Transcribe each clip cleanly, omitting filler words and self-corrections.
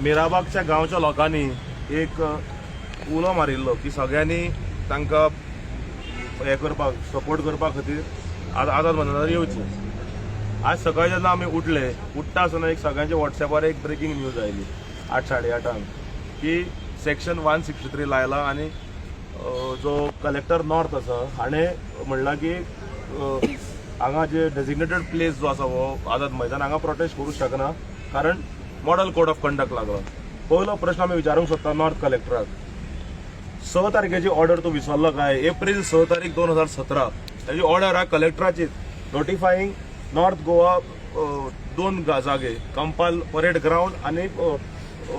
मिराबागच्या गांवच्या लोकांनी एक उलो मारिल्लो की सगळ्यांनी तांकां हें करपाक, सपोर्ट करपा खातीर आझाद मैदानार येवचें. आज सकाळी जेन्ना आमी उठले, उठ्ठा आसतना एक सगळ्यांच्या वॉट्सॅपार एक ब्रेकींग न्यूज आयली 8, 8:30 की सेक्शन 163 लायला आनी जो कलेक्टर नॉर्थ आसा हाणें म्हणलां की हांगा जे डेजिग्नेटेड प्लेस जो आसा हो आझाद मैदान, हांगा प्रोटेस्ट करूंक शकना कारण मॉडल कोड ऑफ कंडक्ट लागला. पयलो प्रश्न आमी विचारूंक सोदता नॉर्थ कलेक्टराक, 6 तारखेची ऑर्डर तूं विसरलो काय? एप्रील 6 तारीख 2017 ताजी ऑर्डर आहा कलेक्टराची, नोटिफाईंग नॉर्थ गोवा दोन जागे, कंपाल परेड ग्राउंड आनी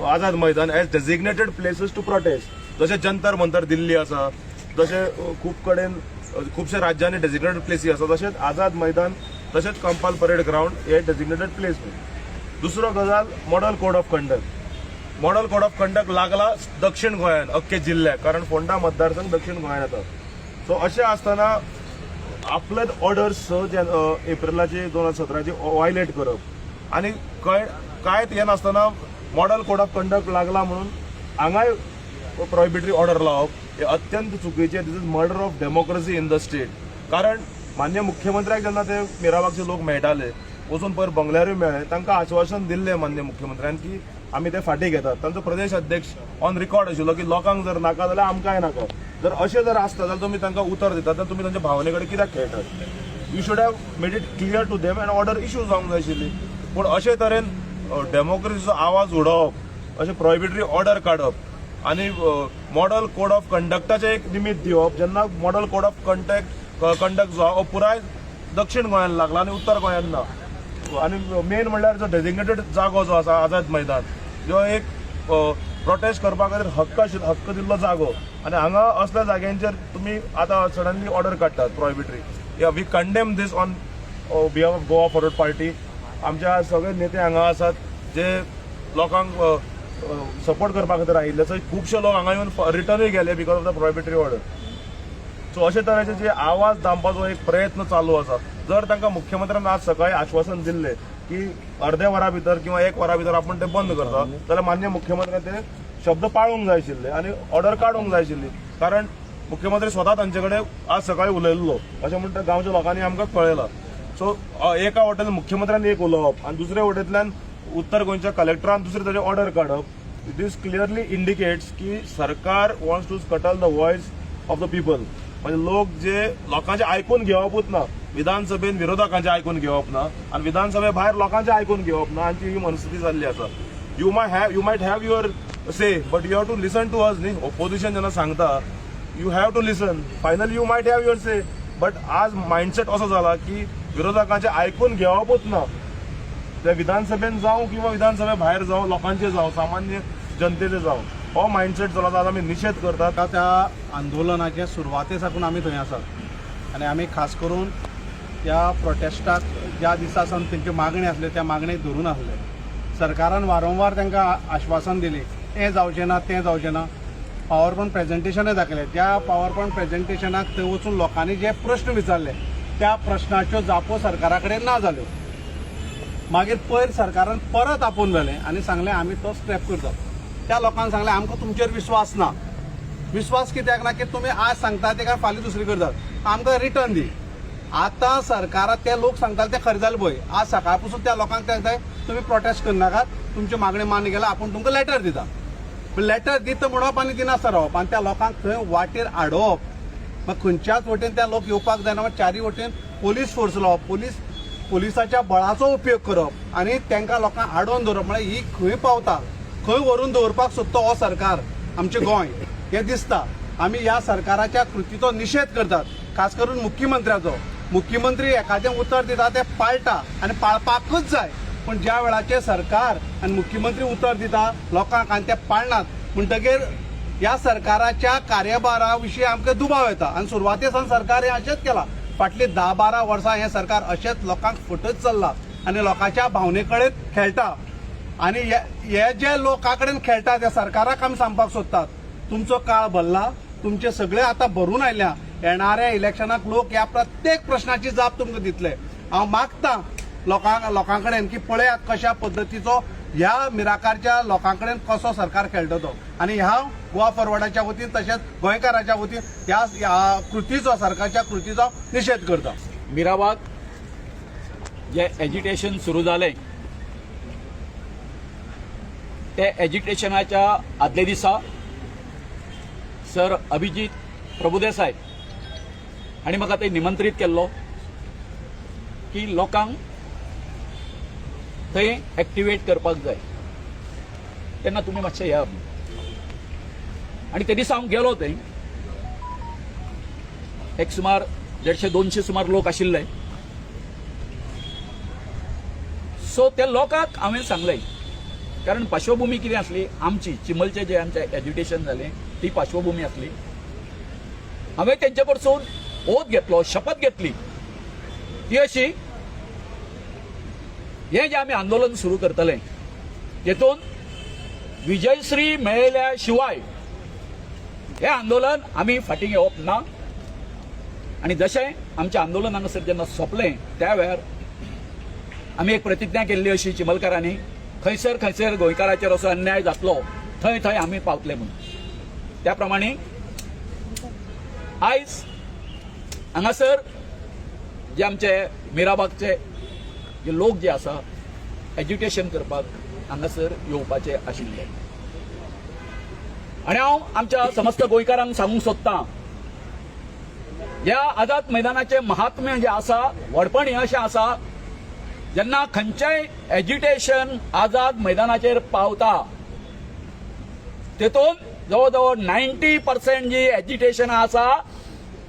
Azad Maidan as designated places to protest. जशें जंतर मंतर दिल्ली आसा, जशें खूब कडेन खुबशे राज्यांनी डेजिग्नेटेड प्लेसी आसा, तशेंच आझाद मैदान तशेंच कंपाल परेड ग्राउंड हे डेजिग्नेटेड प्लेस न्हू. दुसरो गजाल, model code of conduct. Model code of conduct लागला दक्षिण गोंयान अख्खे जिल्ल्याक, कारण फोंडा मतदारसंघ दक्षिण गोंयान येता. सो अशें आसतना आपलेच ऑर्डर्स 6 एप्रिलाची 2017ची वायलेट करप आनी कांयच हें नासतना मॉडल कोड ऑफ कंडक्ट लागला म्हणून हांगाय प्रोहिबिटरी ऑर्डर लावप हे अत्यंत चुकीचें. This is murder of democracy in the state. कारण मान्य मुख्यमंत्र्याक जेन्ना ते मिराबागचे लोक मेळटाले, वचून पयर बंगल्यारूय मेळ्ळे, तांकां आश्वासन दिल्लें मान्य मुख्यमंत्र्यान की आमी ते फाटीं घेतात. तांचो प्रदेश अध्यक्ष ऑन रिकॉर्ड आशिल्लो की लोकांक जर नाका जाल्यार आमकांय नाका. जर अशें जर आसता जाल्यार तुमी तांकां उतर दितात, तर तुमी तांच्या भावने कडेन कित्याक खेळटात? You should have made it clear to them and order issue जावंक जाय आशिल्ली. पूण अशे तरेन डेमोक्रेसीचो आवाज उडोवप, अशें प्रोहिबिटरी ऑर्डर काडप आनी मॉडल कोड ऑफ कंडक्टाचें एक निमित्त दिवप, जेन्ना मॉडल कोड ऑफ कंडक्ट जो आहा हो पुराय दक्षिण गोंयान लागला आनी उत्तर गोंयान ना. आनी मेन म्हणल्यार जो डेजिग्नेटेड जागो जो आसा आझाद मैदान, जो एक प्रोटेस्ट करपा खातीर हक्क आशिल्लो, हक्क दिल्लो जागो, आनी हांगा असल्या जाग्यांचेर तुमी आतां सडनली ऑर्डर काडटात प्रोहिबिटरी. या, we condemn this on behalf of Goa Forward Party. आमच्या सगळे नेते हांगा आसात जे लोकांक सपोर्ट करपा खातीर आयिल्ले. सो खुबशे लोक हांगा येवन रिटर्नूय गेले because of the prohibitory order. So अशे तरेचे जे आवाज दामपाचो एक प्रयत्न चालू आसा. जर तांकां मुख्यमंत्र्यान आज सकाळी आश्वासन दिल्लें की अर्द्या वरा भितर किंवा एक वरा भितर आपण ते बंद करता, जाल्यार मान्य मुख्यमंत्र्यान ते शब्द पाळूंक जाय आशिल्ले आनी ऑर्डर काडूंक जाय आशिल्ली, कारण मुख्यमंत्री स्वता तांचे कडेन आज सकाळी उलयल्लो अशें म्हणटा गांवच्या लोकांनी आमकां कळयलां. सो एका वटेन मुख्यमंत्र्यान एक उलोवप आनी दुसऱ्या वटेंतल्यान उत्तर गोंयच्या कलेक्टरान दुसरे तरेचे ऑर्डर काडप, दीस क्लियरली इंडिकेट्स की सरकार wants to scuttle the voice of the people. म्हणजे लोक जे लोकांचे आयकून घेवपूच ना, विधानसभेन विरोधकांचे आयकून घेवप ना आनी विधानसभे भायर लोकांचे आयकून घेवप ना, आनी ही मनस्थिती जाल्ली आसा. You might have your say, but you have to listen to us न्ही. ओपोजिशन जेन्ना सांगता, you have to listen. Finally you might have your say, but आज मायंडसेट असो जाला की विरोधकांचे आयकून घेवपूच ना, ते विधानसभेन जावं किंवा विधानसभे भायर जावं, लोकांचे जावं, सामान्य जनतेचे जावं, हो मायंडसेट जाला. आज आमी निशेध करतात. आतां त्या आंदोलनाच्या सुरवाते साकून आमी थंय आसात आनी आमी खास करून त्या प्रोटेस्टाक ज्या दिसा सावन तेंच्यो मागणी आसल्यो, त्या मागणेक धरून आसले. सरकारान वारंवार तांकां आश्वासन दिलें, हें जावचें ना, तें जावचें ना. पावर पॉयंट प्रेजेंटेशनय दाखयलें. त्या पावर पॉयंट प्रेजेंटेशनाक थंय वचून लोकांनी जे प्रश्न विचारले, त्या प्रश्नाच्यो जापो सरकारा कडेन ना जाल्यो. मागीर पयर सरकारान परत आपोवन व्हेलें आनी सांगलें, आमी तो स्क्रॅप करतात. त्या लोकांक सांगलें, आमकां तुमचेर विश्वास ना. विश्वास कित्याक ना की तुमी आज सांगता ते काय फाल्यां दुसरी करतात? आमकां रिटर्न दी. आतां सरकाराक ते लोक सांगताले ते खरें जालें पळय. आज सकाळ पसून त्या लोकांक ते सांगता, तुमी प्रोटेस्ट करनाकात, तुमच्यो मागण्यो मान्य केल्या, आपूण तुमकां लेटर दिता. पूण लेटर दिता म्हणप आनी दिनासतना रावप आनी त्या लोकांक थंय वाटेर आडोवप, मग खंयच्याच वटेन त्या लोक येवपाक जायना, मग चारी वटेन पोलीस फोर्स लावप, पोलिसाच्या बळाचो उपयोग करप आनी तांकां लोकांक आडोवन दवरप, म्हळ्यार ही खंय पावता, खंय व्हरून दवरपाक सोदता हो सरकार आमचें गोंय हें दिसता. आमी ह्या सरकाराच्या कृतीचो निशेध करतात, खास करून मुख्यमंत्र्याचो. मुख्यमंत्री एखादें उतर दिता तें पाळटा आनी पाळपाकूच जाय, पूण ज्या वेळाचेर सरकार आनी मुख्यमंत्री उतर दिता लोकांक आनी ते पाळनात म्हणटगीर ह्या सरकाराच्या कार्यभारा विशीं आमकां दुबाव येता. आनी सुरवाते सावन सरकार हें अशेंच केलां. फाटलीं 10-12 वर्सां हें सरकार अशेंच लोकांक फटयत चल्लां आनी लोकांच्या भावने कडेन खेळटा. आनी हे जे लोकां कडेन खेळटा, त्या सरकाराक आमी सांगपाक सोदतात, तुमचो काळ भरला, तुमचे सगळे आतां भरून आयल्या. येणाऱ्या इलेक्शनाक लोक ह्या प्रत्येक प्रश्नाची जाप तुमकां दितले. हांव मागता लोकां कडेन की पळयात कशा पद्दतीचो ह्या मिराकारच्या लोकां कडेन कसो सरकार खेळटा तो. आनी ह्या गोवा फॉरवर्डाच्या वतीन तशेंच गोंयकाराच्या वतीन ह्या ह्या कृतीचो, सरकारच्या कृतीचो निशेध करता. मिराबाग जे एजिटेशन सुरू जालें ते एजिटेशनाच्या आदले दिसा सर अभिजीत प्रभुदेसाय हांणी म्हाका थंय निमंत्रीत केल्लो की लोकांक थंय एक्टिवेट करपाक जाय, तेन्ना तुमी मातशे या. आनी ते दिसा हांव गेलो थंय, एक सुमार 150-200 सुमार लोक आशिल्ले. सो त्या लोकांक हांवें सांगलें, कारण पार्श्वभूमी कितें आसली आमची, चिमलचें जें आमचें एज्युकेशन जालें ती पार्श्वभूमी आसली. हांवें तेंचे कडसून ओत घेतलो, शपथ घेतली ती अशी, हें जें आमी आंदोलन सुरू करतले तेतून विजयश्री मेळ्ळ्या शिवाय हें आंदोलन आमी फाटीं घेवप ना. आनी जशें आमचें आंदोलन हांगासर जेन्ना सोंपलें त्या वेळार आमी एक प्रतिज्ञा केल्ली अशी चिमलकारांनी, खंयसर खंयसर गोंयकाराचेर असो अन्याय जातलो थंय थंय आमी पावतले म्हणून. त्या प्रमाणे आयज हांगासर जे आमचे मिराबागचे जे लोक जे आसा एज्युकेशन करपाक हांगासर येवपाचे आशिल्ले. आनी हांव आमच्या समस्त गोंयकारांक सांगूंक सोदतां, ह्या आझाद मैदानाचें महात्म्य जें आसा, व्हडपण हें अशें आसा, जेन्ना खंयचेय एजिटेशन आझाद मैदानाचेर पावता तेतून जवळ जवळ 90% जी एजिटेशन आसा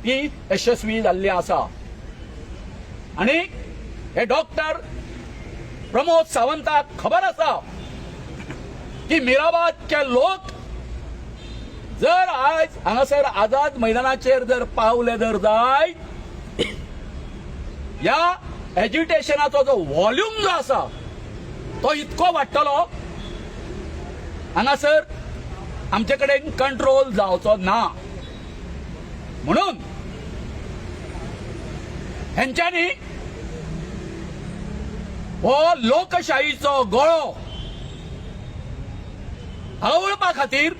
ती यशस्वी जाल्ली आसा. आनी हे डॉक्टर प्रमोद सावंताक खबर आसा की मिराबादचे लोक जर आयज हांगासर आझाद मैदानाचेर जर पावले जर जाय, ह्या एजिटेशनाचो जो व्हॉल्यूम जो आसा तो इतको वाडटलो हांगासर आमचे कडेन कंट्रोल जावचो ना. म्हणून हेंच्यांनी हो लोकशाहीचो गळो आवळपा खातीर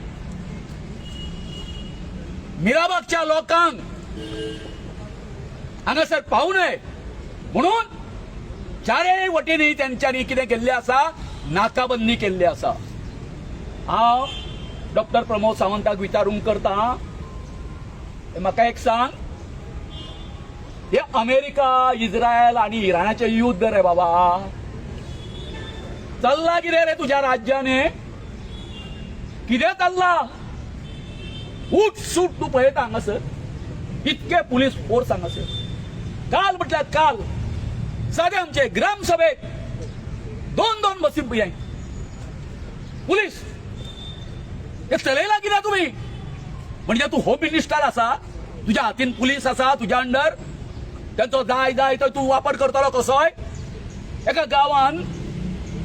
मिराबागच्या लोकांक हांगासर पावू नये म्हणून चारय वटेनी तेंच्यांनी कितें केल्लें आसा, नाकाबंदी केल्ली आसा. हांव डॉक्टर प्रमोद सावंताक विचारूंक करता, म्हाका एक सांग, हे अमेरिका, इस्रायल आणि इराणाचें युद्ध रे बाबा चल्ला कितें रे तुज्या राज्याने, कितें चल्ला? उठ सूट तूं पळयता हांगासर इतके पुलीस फोर्स हांगासर. काल म्हटल्यार काल सादे आमचे ग्रामसभेत 2-2 बसी पुलीस हे चलयला कित्याक तुमी? म्हणजे तूं होम मिनिस्टर आसा, तुज्या हातीन पुलीस आसा, तुज्या अंडर तेंचो जाय जाय तर तूं वापर करतलो कसोय एका गांवान.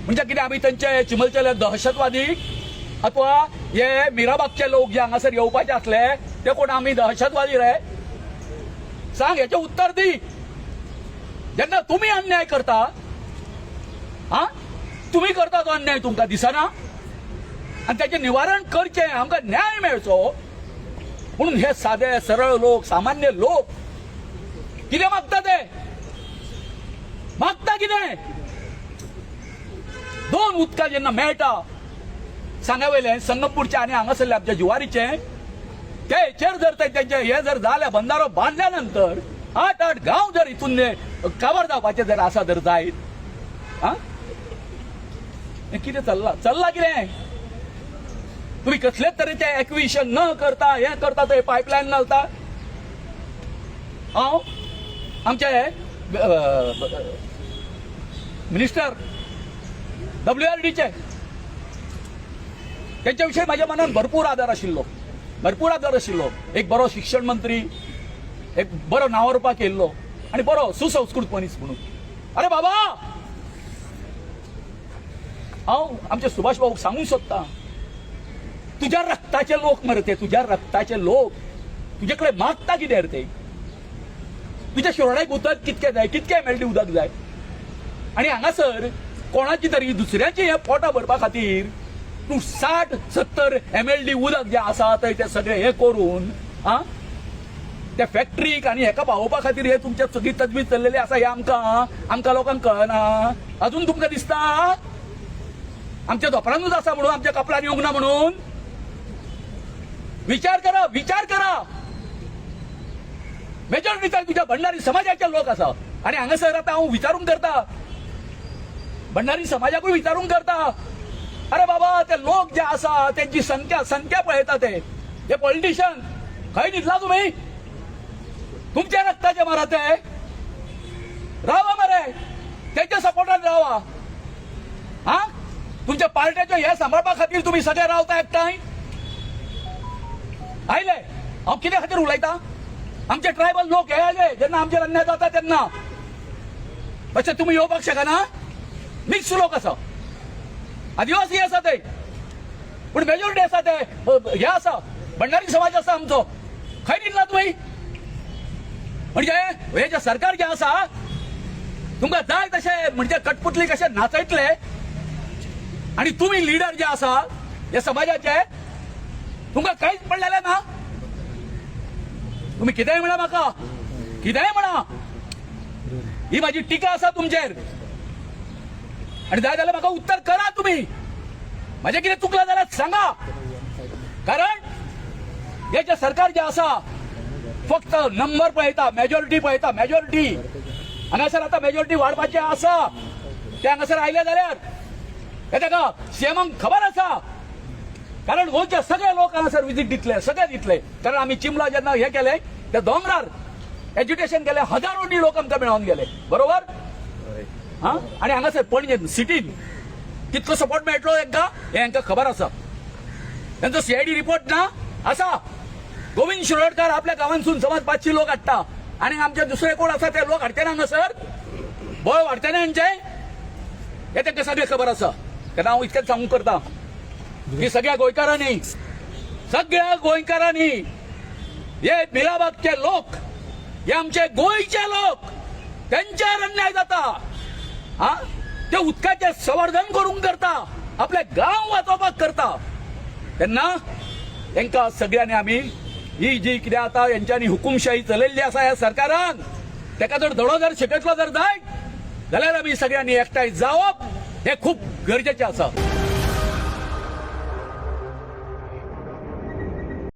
म्हणजे कितें आमी तेंचे चिमलचे दहशतवादी अथवा हे मिराबागचे लोक जे हांगासर येवपाचे आसले ते कोण आमी दहशतवादी रे? सांग, हेचें उत्तर दी. जेन्ना तुमी अन्याय करता, हा तुमी करता तो अन्याय तुमकां दिसना आनी ताचें निवारण करचें, आमकां न्याय मेळचो म्हणून हे सादे सरळ लोक, सामान्य लोक कितें मागता ते मागता कितें? दोन उदकां जेन्ना मेळटा सांगा वयलें संगमपूरचें आनी हांगासरलें आमच्या जुवारीचें, ते हेचेर जर तेंचे हे जर जालें, बंदारो बांदल्या नंतर 8-8 गांव जर हितून काबार जावपाचे जर आसा जर जायत, आं हें कितें चल्लां? चल्लां कितें? तुमी कसलेच तरेचें एक्विशन न करता हें करता, थंय पायपलायन घालता. हांव आमचे मिनिस्टर WRDचे तेंच्या विशयी म्हाज्या मनान भरपूर आदर आशिल्लो, भरपूर आदर आशिल्लो. एक बरो शिक्षण मंत्री, एक बरो नांवारूपाक येयल्लो आनी बरो सुसंस्कृत मनीस म्हणून. अरे बाबा, हांव आमच्या सुभाष बाबूक सांगूंक सोदतां, तुज्या रक्ताचे लोक मरे ते, तुज्या रक्ताचे लोक तुजे कडेन मागता कितें रे ते? तुज्या शिरोड्याक उदक कितकें जाय, कितकें एमएलडी उदक जाय? आनी हांगासर कोणाची तरी दुसऱ्याची हे पोटां भरपा खातीर तूं 60-70 MLD उदक जें आसा थंय ते सगळें हें करून आं त्या फॅक्टरीक आनी हेका पावोवपा खातीर हे तुमच्या सगळी तजवीज चल्लेली आसा हे आमकां आमकां लोकांक कळना. अजून तुमकां दिसता आमच्या धोपरांतूच आसा म्हणून, आमच्या कपलान येवंक ना म्हणून? विचार करा, विचार करा. मेजॉरिटी तुझ्या भंडारी समाजाचे लोक आसा आनी हांगासर आतां हांव विचारूंक करता, भंडारी समाजाकूय विचारूंक करता, अरे बाबा ते लोक जे आसा तेंची संख्या संख्या पळयता ते हे पॉलिटिशियन खंय न्हिदला तुमी? तुमच्या रक्ताचे मारा ते, रावा मरे तेच्या सपोर्टान रावा. हा तुमच्या पार्ट्याचे हे सांबाळपा खातीर तुमी सगळे रावता एकठांय आयले. हांव कित्या खातीर उलयता? आमचे ट्रायबल लोक हे आयले जेन्ना आमचेर अन्याय जाता तेन्ना, तशें तुमी येवपाक शकना. मिक्स लोक आसा, आदिवासी आसा ते, पूण मेजॉरिटी आसा ते हे आसा भंडारी समाज आसा आमचो. खंय न्हिदला तुमी? म्हणजे हे जे सरकार जे आसा तुमकां जाय तशें म्हणजे कटपुतली कशे नाचयतले आनी तुमी लिडर जे आसा हे समाजाचे तुमकां कांयच पडलेलें ना. तुमी कितेंय म्हणा, म्हाका कितेंय म्हणा, ही म्हाजी टिका आसा तुमचेर. आनी जाय जाल्यार म्हाका उत्तर करा तुमी, म्हाजें कितें चुकलां जाल्यार सांगा. कारण हे जे सरकार जे आसा फक्त नंबर पळयता, मेजॉरिटी पळयता. मेजॉरिटी हांगासर आतां मेजॉरिटी वाडपाची आसा. ते हांगासर आयले जाल्यार हे ताका सीएमाक खबर आसा, कारण गोंयचे सगळे लोक हांगासर विजीट दितले, सगळे दितले. कारण आमी चिमला जेन्ना हे केले त्या दोंगरार एज्युकेशन केले, हजारोंनी लोक आमकां मेळोन गेले, बरोबर? हा आनी हांगासर पणजे सिटीन कितलो सपोर्ट मेळटलो तांकां हें हांकां खबर आसा. तांचो सीआयडी रिपोर्ट ना आसा. गोविंद शिरोडकर आपल्या गांवांतसून समज 500 लोक हाडटा आनी आमचे दुसरे कोण आसा ते लोक हाडचे ना हांगासर, बळ वाडचे ना हेंचे, हे तांकां सगळें खबर आसा. तेन्ना हांव इतकेंच सांगूंक करता की सगळ्या गोंयकारांनी, सगळ्या गोंयकारांनी हे मिलाबागचे लोक, हे आमचे गोंयचे लोक, त्यांच्यावर अन्याय जाता, हा ते उदकाचे संवर्धन करूंक करता, आपले गांव वाचोवपाक करता, तेन्ना तांकां सगळ्यांनी आमी ही जी कितें आतां हेंच्यांनी हुकुमशाही चलयल्ली आसा ह्या सरकारान, ताका जर धडो जर शिकयतलो जर जायत जाल्यार आमी सगळ्यांनी एकठांय जावप हें खूब गरजेचें आसा.